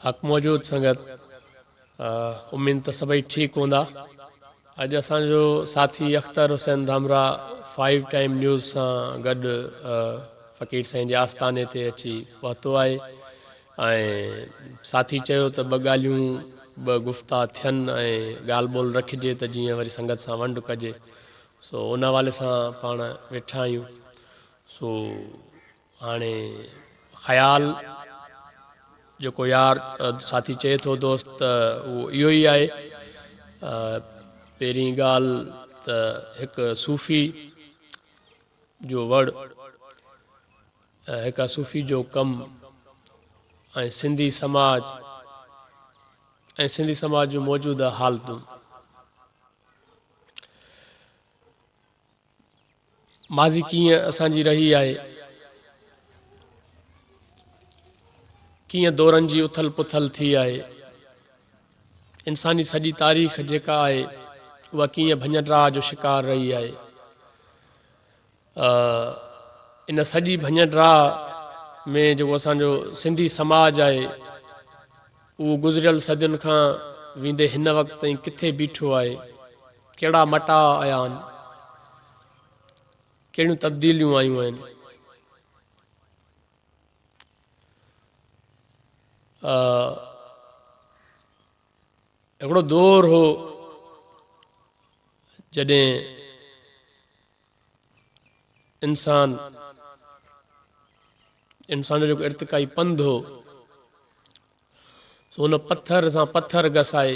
حق موجود سنگت اميد ته سڀئي ٺيڪ هوندا. اڄ اسان جو ساٿي Akhtar Hussain Dhamrah five time news سان گڏ فقير سائين جي آستاني تي اچي پهتو آهي ۽ ساٿي چيو ته ٻه ڳالهيون ٻه گفتا ٿين ۽ ڳالهه ٻولهه رکجي ته جيئن وري سنگت سان ونڊ ڪجي سو ان حوالي سان پاڻ ويٺا آهيون سو هاڻي خيال جيڪو يار ساٿي چئي ٿو دوست ته اهو اهو ئي آهي. پهرين ڳالهه ته هڪ صوفي جو وڙ ۽ هڪ صوفي جو ڪم ۽ سنڌي سماج ۽ سنڌي سماج جون موجوده حالتون. ماضي ڪيئن اسان جي رهي آهي، ڪيئن دورن جي اٿل پٿل ٿي آهي، انساني سڄي تاريخ جيڪا آهي اها ڪيئن ڀڃ ڊاهه جو شڪار رهي آهي. ان سڄي ڀڃ ڊاهه ۾ جيڪو اسان جو سنڌي سماج آهي اهو گذريل صدين کان ويندي هن وقت تائين ڪٿي بيٺو آهي، ڪهڙا مٽاء آيا آهن، ڪهڙيون تبديليون آيون آهن. هڪڙو دور هو جڏهن انسان انسان جو جيڪو ارتقائي پنڌ هو سو ان پٿر سان پٿر گسائي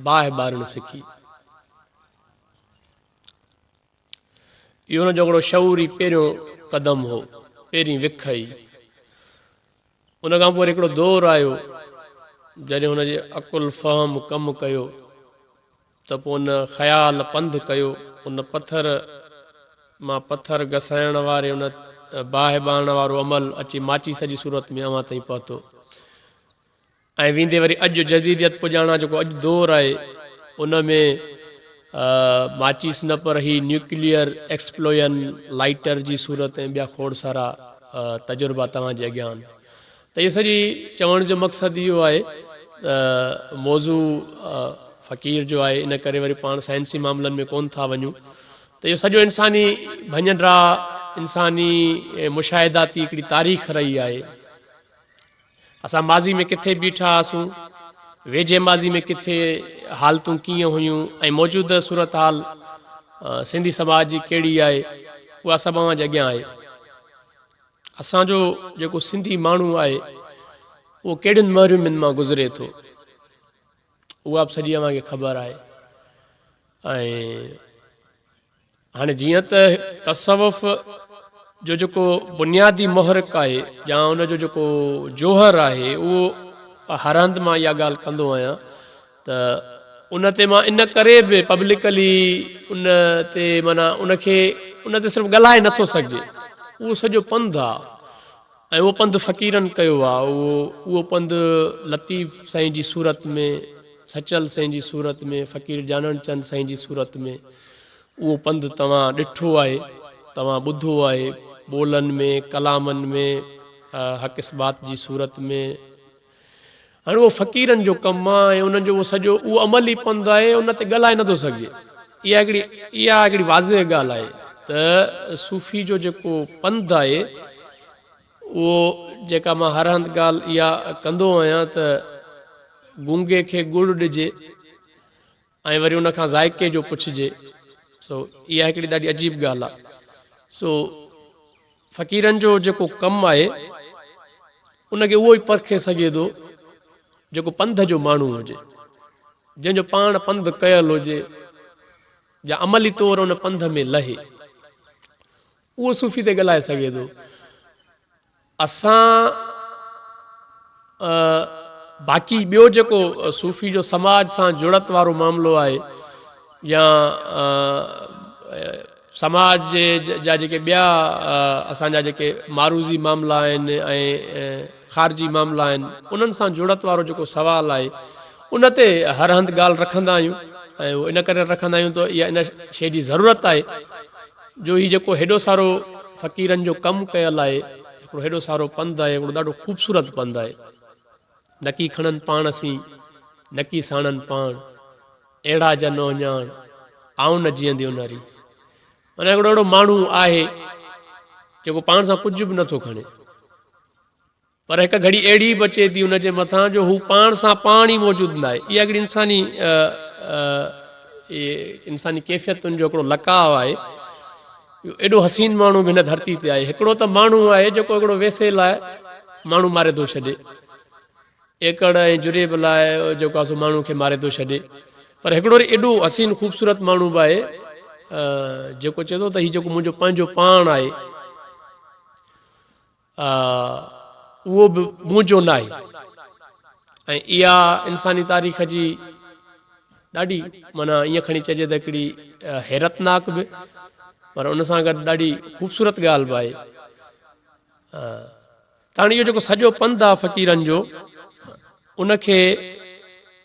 باهه ٻارڻ سکي. اهو ان جو هڪڙو شعوري پهريون قدم هو، پهرين وک هئي. ان کان پوء هڪڙو دور آيو جڏهن هن جي عقل فهم ڪم ڪيو ته پوء ان خيال پنڌ ڪيو، ان پٿر مان پٿر گسائڻ واري ان باهه ٻارڻ وارو عمل اچي ماچيس جي صورت ۾ اوهان تائين پهتو. ۽ ويندي وري اڄ جديديت پڄاڻان جيڪو اڄ دور آهي ان ۾ ماچيس نه پر هي نيوڪليئر ايڪسپلوئن، لائيٽر جي صورت ۽ ٻيا کوڙ سارا تجربا توهان جي اڳيان آهن ته هي سڄي چوڻ جو مقصد اهو آهي ته موضوع فقير جو آهي ان ڪري وري پاڻ سائنسي معاملن ۾ ڪون ٿا وڃون ته اهو سڄو انساني ڀڃ ڊاهه انساني مشاهداتي هڪڙي تاريخ رهي آهي. اسان ماضي ۾ ڪٿي بيٺا هئاسون، ويجهي ماضي ۾ ڪٿي حالتون ڪيئن هيون ۽ موجوده صورتحال سنڌي سماج جي ڪهڙي آهي، اها سڀ اوهان جي اڳيان آهي. اسان جو جيڪو سنڌي ماڻهو آهي، اهو ڪهڙين محرومين مان گذري ٿو، اها به سڄي اوهان کي خبر آهي ۽ هاڻي جيئن ته تصوف جو جيڪو بنيادي محرڪ آهي يا ان جو جيڪو جوهر آهي اهو هر هنڌ مان اها ڳالهه ڪندو آهيان ته ان تي مان ان ڪري به پبلڪلي ان تي معنيٰ ان کي ان تي صرف ڳالهائي نٿو سگهجي اهو سڄو پنڌ آهي ۽ اهو پنڌ فقيرن ڪيو آ، اهو اهو پنڌ لطيف سائين جي صورت ۾، سچل سائين جي صورت ۾، فقير جانڻ چند سائين جي صورت ۾ اهو پنڌ توهان ڏٺو آهي، توهان ٻڌو آهي، ٻولن ۾، ڪلامن ۾، حق اثبات جي صورت ۾. هاڻي اهو فقيرن جو ڪم آ ۽ انهن جو اهو سڄو اهو عملي پنڌ آهي ان تي ڳالهائي نٿو سگهجي. اها هڪڙي اها هڪڙي واضح ڳالهه آهي ته صوفي جو جيڪو پنڌ آهي اهو جيڪا مان هر هنڌ ڳالهه اها ڪندو آهيان ته گونگي کي ڳڙ ڏجي ۽ وري ان کان ذائقي جو پڇجي سو اها هڪڙي ڏاڍي عجيب ڳالهه آهي سو فقيرن جو جيڪو ڪم آهي ان کي اهو ئي پرکي سگهي ٿو جيڪو پنڌ جو ماڻهو هجي، جنهن جو پاڻ پنڌ ڪيل هجي يا عملي طور ان پنڌ ۾ لهي، اهو صوفي تي ڳالهائي سگهي ٿو. اسان باقي ٻيو جيڪو صوفي جو سماج سان جڙت وارو معاملو آهي يا سماج جي جا جيڪي ٻيا اسان جا جيڪي معروضي معاملا آهن ۽ خارجي معاملا آهن انهن سان جڙت وارو جيڪو سوال آهي ان تي هر هنڌ ڳالهه رکندا آهيون ۽ ان ڪري رکندا آهيون ته اها ان شيء جي ضرورت آهي جو هي جيڪو هيڏو سارو فقيرن جو ڪم ڪيل آهي هڪڙو هيڏو سارو پنڌ آهي هڪڙو ڏاڍو خوبصورت پنڌ آهي. نڪي کڻن پاڻ سين، نڪي ساڻن پاڻ، اهڙا جن اهڃاڻ، آئون نه جيئندي ان ري. معنيٰ هڪڙو اهڙو ماڻهو آهي، جيڪو پاڻ سان ڪجهه به نٿو کڻي. پر هڪ گهڙي اهڙي به اچي ٿي ان جي مٿان جو هو پاڻ سان پاڻ ئي موجود ناهي. اها هڪڙي انساني انساني ڪيفيتن جو هڪڙو لقاء آهي. اهو ايڏو حسين ماڻهو به هن ڌرتي تي آهي. هڪڙو ته ماڻهو آهي جيڪو هڪڙو ويسي لاء ماڻهو ماري ٿو ڇڏي. ايڪڙ ۽ جريب لاء جيڪو آهي سو ماڻهو کي ماري ٿو ڇڏي. پر هڪڙو وري ايڏو حسين خوبصورت ماڻهو به آهي جيڪو چئي ٿو ته هي جيڪو منهنجو پنهنجو پاڻ آهي اهو به منهنجو ناهي ۽ اها انساني تاريخ جي ڏاڍي معنيٰ ائين کڻي چئجي ته هڪڙي حيرتناڪ به پر ان سان گڏ ڏاڍي خوبصورت ڳالهه به آهي ته هاڻي اهو جيڪو سڄو پنڌ آهي فقيرن جو ان کي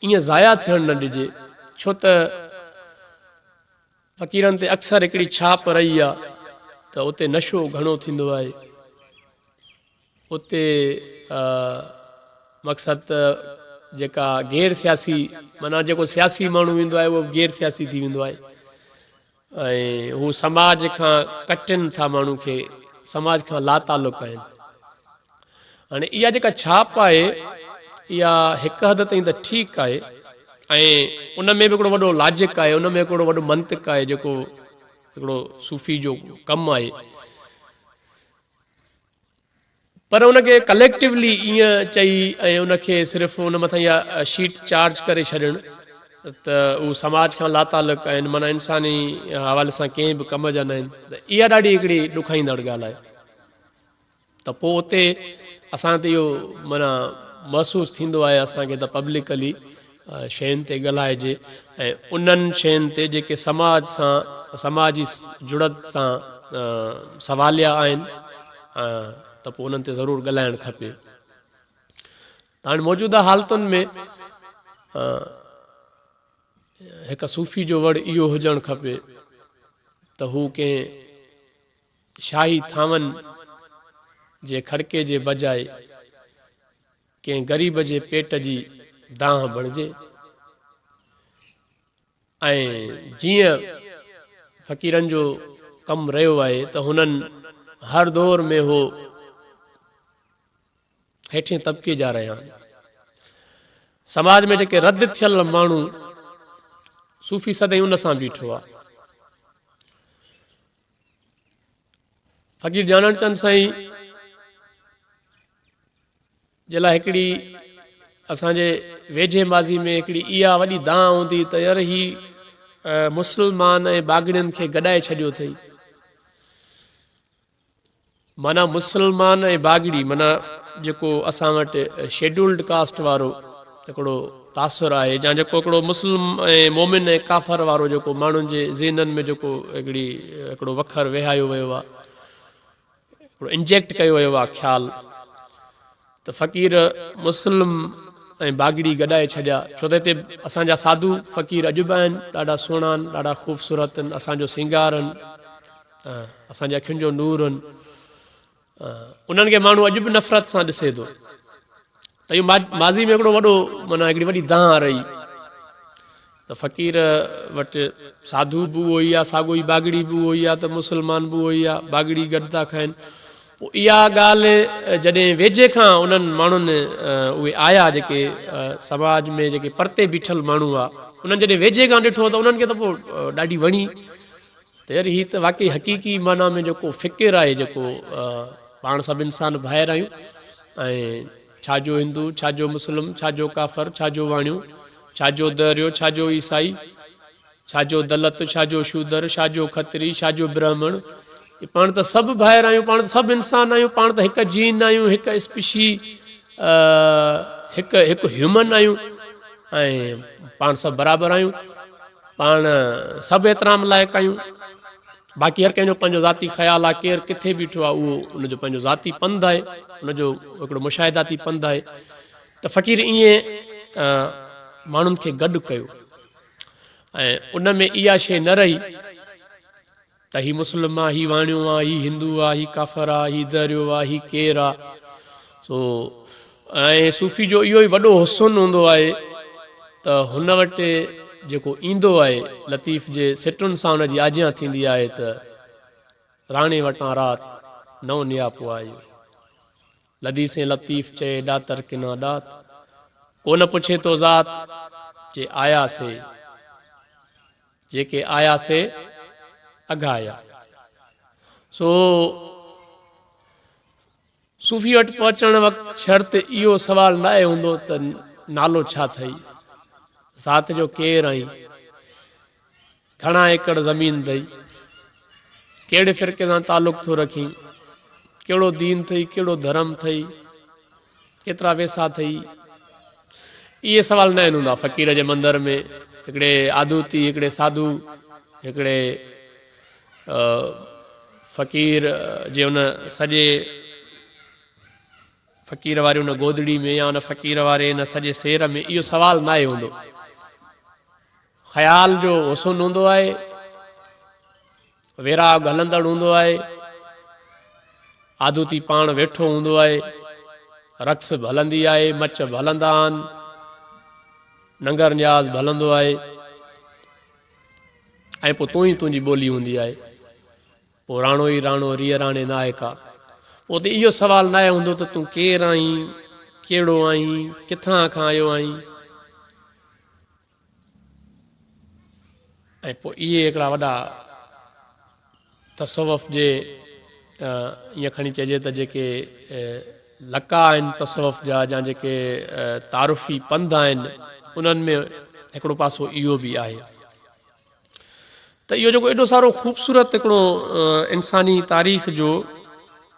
ائين ضايع ٿيڻ نه ڏجي ڇو ته فقيرن تي اڪثر هڪڙي ڇاپ رهي آ ته اتي نشو گهڻو ٿيندو آهي. اتي مقصد ته جيڪا غير سياسي معنيٰ جيڪو سياسي ماڻهو ويندو آهي اهو به غير سياسي ٿي ويندو آهي ۽ هو سماج کان ڪٽن ٿا ماڻهو کي سماج کان لاتعلق آهن. هاڻي اها جيڪا ڇاپ آهي اها هڪ حد تائين ته ٺيڪ آهي ۽ ان ۾ به هڪڙو وڏو لاجڪ آهي ان ۾ هڪڙو وڏو منطق آهي جيڪو هڪڙو صوفي جو ڪم آهي پر ان کي ڪليڪٽيولي ائين چئي ۽ ان کي صرف ان مٿان اها شيٽ چارج ڪري ڇڏڻ ته هو سماج کان لاتعلق آهن معنيٰ انساني حوالي سان ڪنهن به ڪم جا نه آهن ته اها ڏاڍي هڪڙي ڏکائيندڙ ڳالهه آهي. ته پوء اتي اسان تي اهو معنيٰ محسوس ٿيندو آهي اسان کي ته پبلڪلي شين تي ڳالهائجي ۽ انهن شين تي جيڪي سماج سان سماجي جڙت سان سواليا آهن ته پوء انهن تي ضرور ڳالهائڻ کپي. ته هاڻي موجوده حالتن ۾ هڪ صوفي جو وڙ اهو هجڻ کپي ته هو ڪنهن شاهي ٿانون جي کڙڪي جي بجاء ڪنهن غريب جي پيٽ جي دانهن بڻجي ۽ جيئن فقيرن جو ڪم رهيو آهي ته هنن هر دور ۾ هو هيٺين طبقي جا رهيا آهن. سماج ۾ جيڪي رد ٿيل ماڻهو صوفي سدائين ان سان بيٺو آهي. فقير جانڻ چند سائين جي لاء هڪڙي اسان جي ويجهي ماضي ۾ هڪڙي اها وڏي دانهن هوندي ته يار هي مسلمان ۽ باگڙين کي گڏائي ڇڏيو اٿئي. معنيٰ مسلمان ۽ باگڙي معنيٰ جيڪو اسان وٽ شيڊولڊ ڪاسٽ وارو هڪڙو تاثر آهي يا جيڪو هڪڙو مسلم ۽ مومن ۽ ڪافر وارو جيڪو ماڻهن جي ذهنن ۾ جيڪو هڪڙي هڪڙو وکر وهايو ويو آهي هڪڙو انجيڪٽ ڪيو ويو آهي خيال ته فقير مسلم ۽ باگڙي گڏائي ڇڏيا ڇو ته هتي اسان جا ساڌو فقير اڄ به آهن ڏاڍا سهڻا آهن ڏاڍا خوبصورت آهن اسان جو سينگار آهن اسان جي اکين جو نور آهن انهن کي ماڻهو اڄ به نفرت سان ڏسي ٿو ته اهو ماضي ۾ هڪڙو وڏو معنيٰ هڪڙي وڏي دانهن رهي ته فقير وٽ ساڌو به اهو ئي آ، ساڳو ئي باگڙي به اهو ئي آ ته مسلمان به اهو ئي آ، باگڙي گڏ ٿا کائن. پوء اها ڳالهه جڏهن ويجهي کان انهن ماڻهن اهي آيا جيڪي سماج ۾ جيڪي پرتي بيٺل ماڻهو هئا، انهن جڏهن ويجهي کان ڏٺو ته انهن کي ته پوء ڏاڍي وڻي ته يار هي ته واقعي حقيقي معنيٰ ۾ جيڪو فڪر آهي جيڪو پاڻ سڀ انسان ڀائر آهيون ۽ ڇا جو هندو، ڇا جو مسلم، ڇا جو ڪافر، ڇا جو واڻيو، ڇا جو دهريو، ڇا جو عيسائي، ڇا جو دلت، ڇا جو شودر، ڇا جو کتري، ڇا جو برهمڻ، پاڻ ته سڀ ڀائر آهيون، پاڻ ته سڀ انسان آهيون، پاڻ ته هڪ جين آهيون، هڪ اسپيشي، هڪ هڪ هيومن آهيون ۽ پاڻ سڀ برابر آهيون، پاڻ سڀ احترام لائق آهيون. باقي هر ڪنهن جو پنهنجو ذاتي خيال آهي، ڪير ڪٿي بيٺو آهي اهو ان جو پنهنجو ذاتي پنڌ آهي، ان جو هڪڙو مشاهداتي پنڌ آهي ته فقير ائين ماڻهن کي گڏ ڪيو ۽ ان ۾ اها شيء نه رهي ته هي مسلم آ، هي واڻيو آ، هي هندو آ، هي ڪافر آ، هي دهريو آ، هي ڪير آ. سو ۽ صوفي جو اهو ئي وڏو حسن هوندو آهي ته هن وٽ جيڪو ايندو آهي لطيف جي سٽن سان ان جي آجيان ٿيندي آهي ته راڻي وٽان رات نئون نياپو آيو. لڌيسين لطيف چئي ڏاتر ڪنا ڏات. ڪو نه پڇي تو ذات جي آيا سي جيڪي آيا سي اگهايا. سو صوفي وٽ پهچڻ وقت شرط اهو سوال ناهي هوندو ته نالو ڇا اٿئي، ذات جو ڪير آهين، گهڻا ايڪڙ زمين اٿئي، ڪهڙي فرقي سان تعلق ٿو رکين، ڪهڙو دين اٿئي، ڪهڙو ڌرم اٿئي، ڪيترا ويسا اٿئي، اهي سوال ناهن هوندا. فقير جي مندر ۾ هڪڙي آڌوتي، هڪڙي ساڌو، هڪڙي فقير جي ان سڄي فقير واري ان گودڙي ۾ يا ان فقير واري ان سڄي سير ۾ اهو سوال ناهي هوندو. خيال جو حسن هوندو آهي، ويراڳ هلندڙ هوندو آهي، آڌوتي پاڻ ويٺو هوندو آهي، رقص به هلندي آهي، مچ به هلندا آهن، ننگر نياز به هلندو آهي. ۽ پوء تون ئي تنهنجي ٻولي هوندي آهي. پوء راڻو ئي راڻو، ريء راڻي ناهي ڪا. پوء اتي اهو سوال ناهي هوندو ته تون ڪير آهين، ڪهڙو آهين، ڪٿان کان آيو آهين؟ ۽ پوء اهي هڪڙا وڏا تصوف جي ائين کڻي چئجي ته جيڪي لقا آهن تصوف جا يا جيڪي تعارفي پنڌ آهن انهن ۾ هڪڙو پاسو اهو به آهي ته اهو جيڪو ايڏو سارو خوبصورت هڪڙو انساني تاريخ جو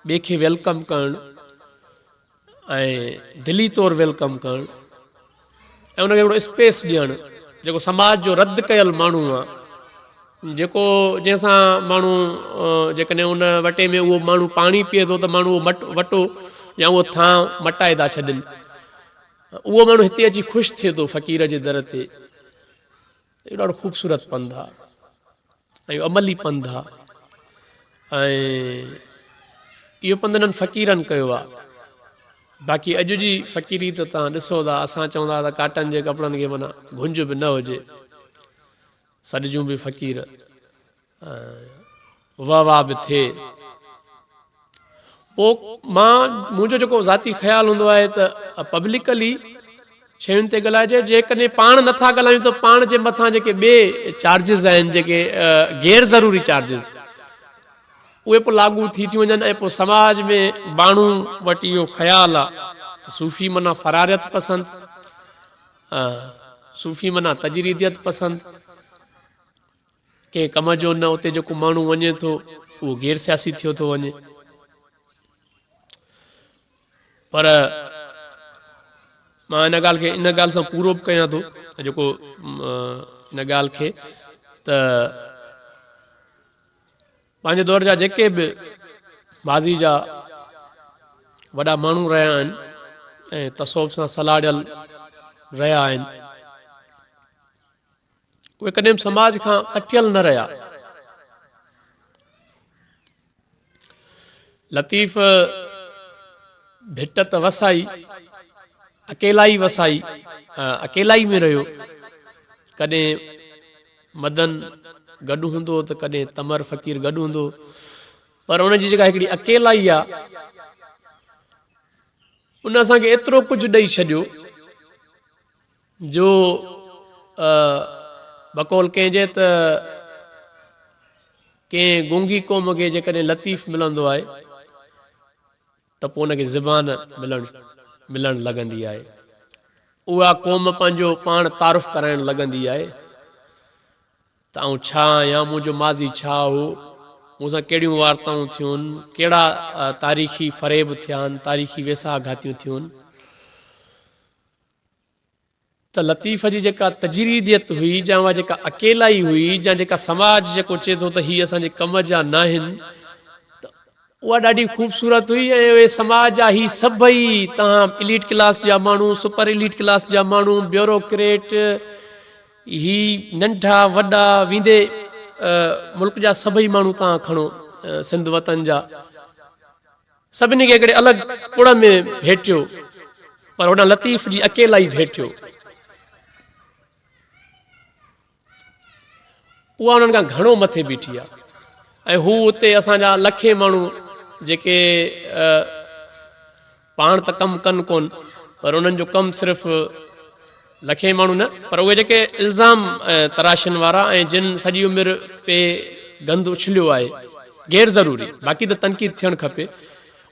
ٻئي کي welcome ڪرڻ ۽ دلي طور welcome ڪرڻ ۽ ان کي هڪڙو اسپيس ڏيڻ جيڪو سماج جو رد ڪيل ماڻهو آهي جيڪو جنهن سان ماڻهو جيڪڏهن ان وٽي ۾ اهو ماڻهو پاڻي پيئي ٿو ته ماڻهو اهو مٽ وٽو يا اهو ٿانء مٽائي ٿا ڇڏن اهو ماڻهو هتي اچي خوش ٿئي ٿو فقير جي در تي اهو ڏاڍو خوبصورت پنڌ آ ۽ عملي پنڌ آ ۽ اهو پنڌ انهن فقيرن ڪيو آ. باقي اڄ جي فقيري ته توهان ڏسو ٿا، اسان چوندا ته ڪاٽن جي ڪپڙن کي معنيٰ گهنج به نه هجي، سڏجون به فقير ۽ واه واه به ٿئي. پوء مان منهنجو جيڪو ذاتي خيال هوندو آهي ته پبلڪلي شين تي ڳالهائجي جيڪڏهن پاڻ نٿا ڳالهايون ته پاڻ جي مٿان جيڪي ٻي چارجز آهن جيڪي غير ضروري چارجز اهي پوء لاڳو ٿي ٿيون وڃن ۽ پوء سماج ۾ ماڻهو وٽ اهو خيال آهي ته صوفي معنيٰ فراريت پسند صوفي معنيٰ تجريديت پسند ڪنهن ڪم جو نه اتي جيڪو ماڻهو وڃي ٿو اهو غير سياسي ٿيو ٿو وڃي پر مان ان ڳالهه کي ان ڳالهه سان پورو به ڪيان ٿو جيڪو ان ڳالهه کي ته پنهنجي دور جا جيڪي به ماضي جا وڏا ماڻهو رهيا آهن ۽ تصوف سان سلهاڙيل رهيا آهن اهي ڪڏهن به سماج کان ڪٽيل نه رهيا. لطيف ڀٽ ته وسائي، اڪيلائي وسائي، اڪيلائي ۾ رهيو. ڪڏهن مدن گڏ هوندو ته ڪڏهن تمر فقير گڏ هوندو، پر ان جي جيڪا هڪڙي اڪيلائي آ، ان اسان کي ايترو ڪجهه ڏئي ڇڏيو جو بقول ڪنهن جي ته ڪنهن گونگي قوم کي جيڪڏهن لطيف ملندو آهي ته پوء ان کي زبان ملڻ ملڻ لڳندي آهي اها قوم پنهنجو پاڻ تعارف ڪرائڻ لڳندي آهي ته آئون ڇا آهيان، منهنجو ماضي ڇا هو، مون سان ڪهڙيون وارتائون ٿيون، ڪهڙا تاريخي فريب ٿيا آهن، تاريخي ويساهه گهاتيون ٿيون. ته لطيف جي جيڪا تجريديت هئي يا اها جيڪا اڪيلائي هئي يا جيڪا سماج جيڪو چئي ٿو ته هي اسان جي ڪم جا ناهن ته اها ڏاڍي خوبصورت هئي ۽ اهي سماج جا هي سڀئي تهان اليٽ ڪلاس جا ماڻهو، سپر اليٽ ڪلاس جا ماڻهو، بيوروڪريٽ، هي ننڍا وڏا ويندي ملڪ جا سڀئي ماڻهو تهان کڻو سنڌ وطن جا سڀني کي هڪڙي الڳ پڙ ۾ ڀيٽيو. پر هوڏانهن لطيف جي اڪيلائي ڀيٽيو. اها انهن کان گهڻو مٿي بيٺي آهي ۽ هو اتي اسان جا لکين ماڻهو جيڪي پاڻ ته ڪم ڪن ڪون پر انهن جو ڪم صرف لکين ماڻهو نه پر اهي جيڪي الزام تراشين وارا ۽ جن سڄي عمر پي گند اڇليو آهي غير ضروري باقي ته تنقيد ٿيڻ کپي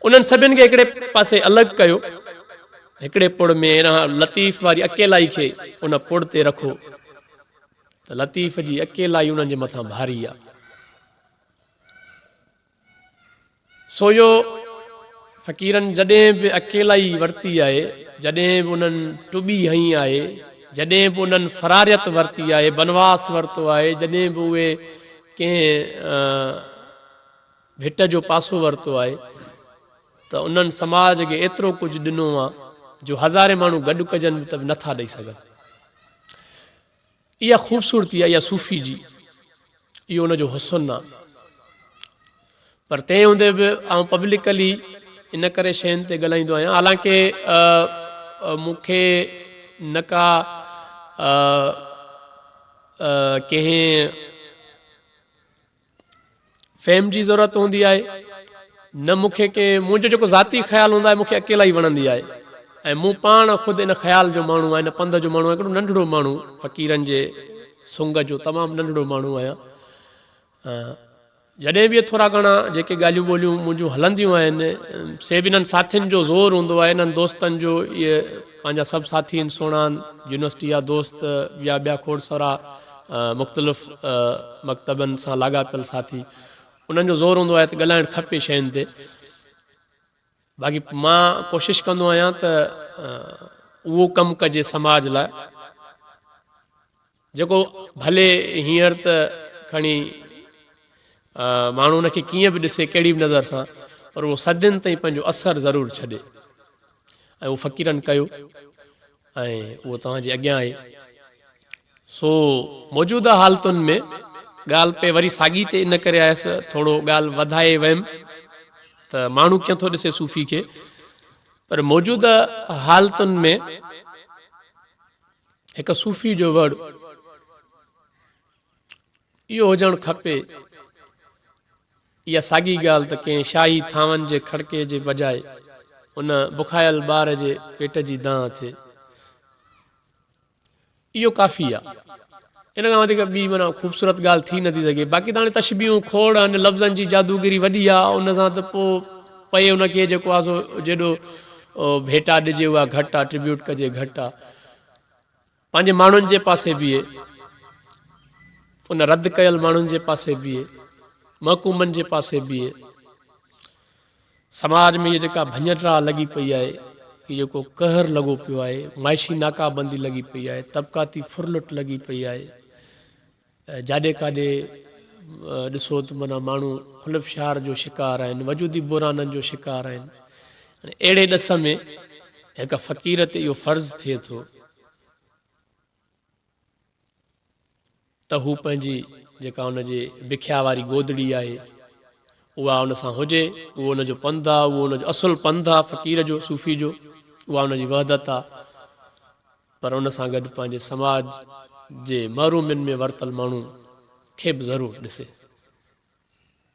انهن سڀن کي هڪڙي پاسي الڳ ڪيو هڪڙي پڙ ۾ لطيف واري اڪيلائي کي ان پڙ تي رکو ته لطيف جي اڪيلائي انهن جي مٿان ڀاري آ. سو اهو فقيرن جڏهن به اڪيلائي ورتي آهي، جڏهن به انهن ٽٻي هنئي آهي، جڏهن به انهن فراريت ورتي آهي، بنواس ورتو آهي، جڏهن به اهي ڪنهن ڀٽ جو پاسو ورتو آهي ته انهن سماج کي ايترو ڪجهه ڏنو آ جو هزارين ماڻهو گڏ ڪجن به ته به نٿا ڏئي سگهن. اها خوبصورتي آهي اها صوفي جي، اهو ان جو حسن آ. پر تنهن هوندي به آئون پبلڪلي ان ڪري شين تي ڳالهائيندو آهيان حالانڪه مون کي نه ڪا ڪنهن فيم جي ضرورت هوندي آهي نه مون کي ڪنهن منهنجو جيڪو ذاتي خيال هوندو آهي مون کي اڪيلائي وڻندي آهي ۽ مون پاڻ خود ان خيال جو ماڻهو آهيان ان پنڌ جو ماڻهو آهيان هڪڙو ننڍڙو ماڻهو فقيرن جي سنگ جو تمام ننڍڙو ماڻهو آهيان جڏهن به ٿورا گهڻا جيڪي ڳالهيون ٻولهيون منهنجون هلنديون آهن سي به انهن ساٿين جو زور هوندو آهي انهن دوستن جو اهي پنهنجا سڀ ساٿي آهن سهڻا آهن يونيورسٽي جا دوست يا ٻيا کوڙ سارا مختلف مڪتبن سان لاڳاپيل ساٿي انهن جو زور هوندو آهي ته ڳالهائڻ کپي شين تي باقي مان ڪوشش ڪندو آهيان ته اهو ڪم ڪجي سماج لاء جيڪو ڀلي هينئر ته کڻي ماڻهو ان کي ڪيئن به ڏسي ڪهڙي به نظر سان پر اهو صدين تائين پنهنجو اثر ضرور ڇڏي ۽ اهو فقيرن ڪيو ۽ اهو توهان جي اڳيان آهي. سو موجوده حالتن ۾ ڳالهه پئي وري ساڳي تي ان ڪري آيس ٿورو ڳالهه وڌائي ويم ته ماڻهو ڪيئن ٿو ڏسي صوفي کي پر موجوده حالتن ۾ هڪ صوفي جو وڙ اهو هجڻ کپي اها ساڳي ڳالهه ته ڪنهن شاهي ٿانون جي کڙڪي جي بجاء ان بکايل ٻار جي پيٽ جي دانهن ٿئي. اهو ڪافي آ. ان کان وڌيڪ ٻي معنيٰ خوبصورت ڳالهه ٿي نٿي سگهي. باقي ته هاڻي تشبيهون کوڙ آهن، لفظن جي جادوگري وڏي آ، ان سان ته پوء پئي ان کي جيڪو آ سو جيڏو ڀيٽا ڏجي اها گهٽ آ، ٽربيوٽ ڪجي گهٽ آ. پنهنجي ماڻهن جي پاسي بيهي، ان رد ڪيل ماڻهن جي پاسي بيهي، محڪومن جي پاسي بيهي. سماج ۾ هيء جيڪا ڀڃ ڊاهه لڳي پئي آهي، هي جيڪو قهر لڳو پيو آهي، معاشي ناڪابندي لڳي پئي آهي، طبقاتي ڦرلٽ لڳي پئي آهي، جاڏي ڪاڏي ڏسو ته معنيٰ ماڻهو خلفشار جو شڪار آهن، وجودي بحرانن جو شڪار آهن. اهڙي ڏس ۾ هڪ فقير تي اهو فرض ٿئي ٿو ته هو پنهنجي جيڪا ان جي بکيا واري گودڙي آهي اها ان سان هجي، اهو ان جو پنڌ آهي، اهو ان جو اصل پنڌ آهي فقير جو، صوفي جو، اها ان جي وحدت آهي. پر ان سان گڏ پنهنجي سماج جي محرومين ۾ ورتل ماڻهو کي به ضرور ڏسي.